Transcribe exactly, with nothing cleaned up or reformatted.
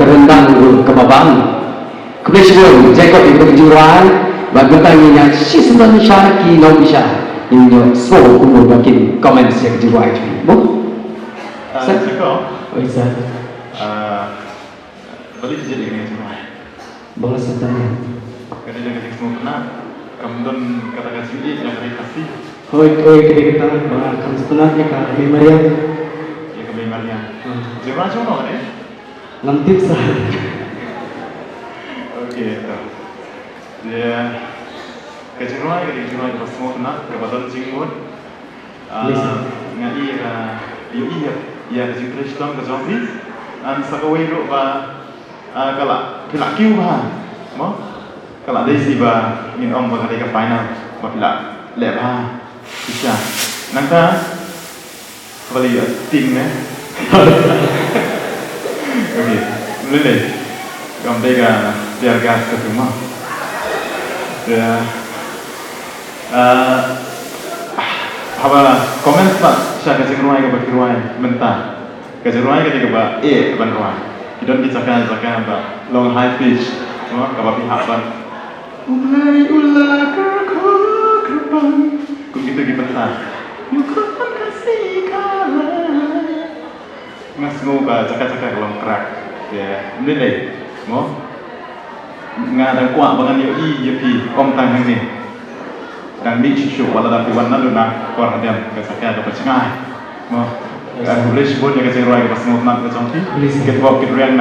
Ka ryndang ruh kaba bang. Khublei shibun, Jacob ïa ka jingrwai, bad mynta ngin ïa shisien sha ki nongbishar. Ïa sngewbha kumno ba kin comment ïa ka jingrwai jong phi. Mo? Ah, Sir? Sir ko? Oi, sir. Ah, balei phi jied ïa kane ka jingrwai? Ba nga sngewtynnat. Ka dei ka jingsngewtynnat. Kam don kata ka jingïeit ïa ka ri Khasi. Hooid, hooid, ka dei kata ba nga kam sngewtynnat ïa ka Mei Mariang. Ïa ka Mei Mariang. Hmm. Jingrwai jong no ka dei? Ngam tip, sir. Okay, to. Ïa, ka jingrwai, ka dei ka jingrwai kaba sngewtynnat, kaba don jingmut. Ah, Listen. Nga ïohi ka, ïohi ïa, ïa ka jingtrei shitom ka jong phi. Ngan sa kawei ruh ba, ah, ka la, phi la kiew bha. Mo? Ka la dei shi ba ngin ong ba ka dei ka final. Ba phi la leh bha. Phi sha. Nangta, Kaba la ïoh ting ne. Okay. Lele. Kam dei ka tear gas ka tu ma. Ya. Ah, haba comment pat sha ka jingrwai kaba ki rwai mynta. Ka jingrwai ka dei kaba eh ban rwai. Ki don ki jaka jaka ba long high pitch. Mo, kaba phi hap ban U Blei u la kyrkhu kyrpang. Kum kito ki bynta. Ïa u khun Khasi ka lai. Nga sngew ba jaka jaka ka long crack. Ïa, ym dei dei. Mo? Nga dang kwah ba ngan ïohi ïa phi ym tang hangne. Dang mih shuh shuh wat la dang phi wan naduh na por hadien ka jaka kaba jngai. Mo? Yes, sir. Khublei shibun ïa ka jingrwai kaba sngewtynnat ka jong phi. Yes, sir. Kitbok kitrwiang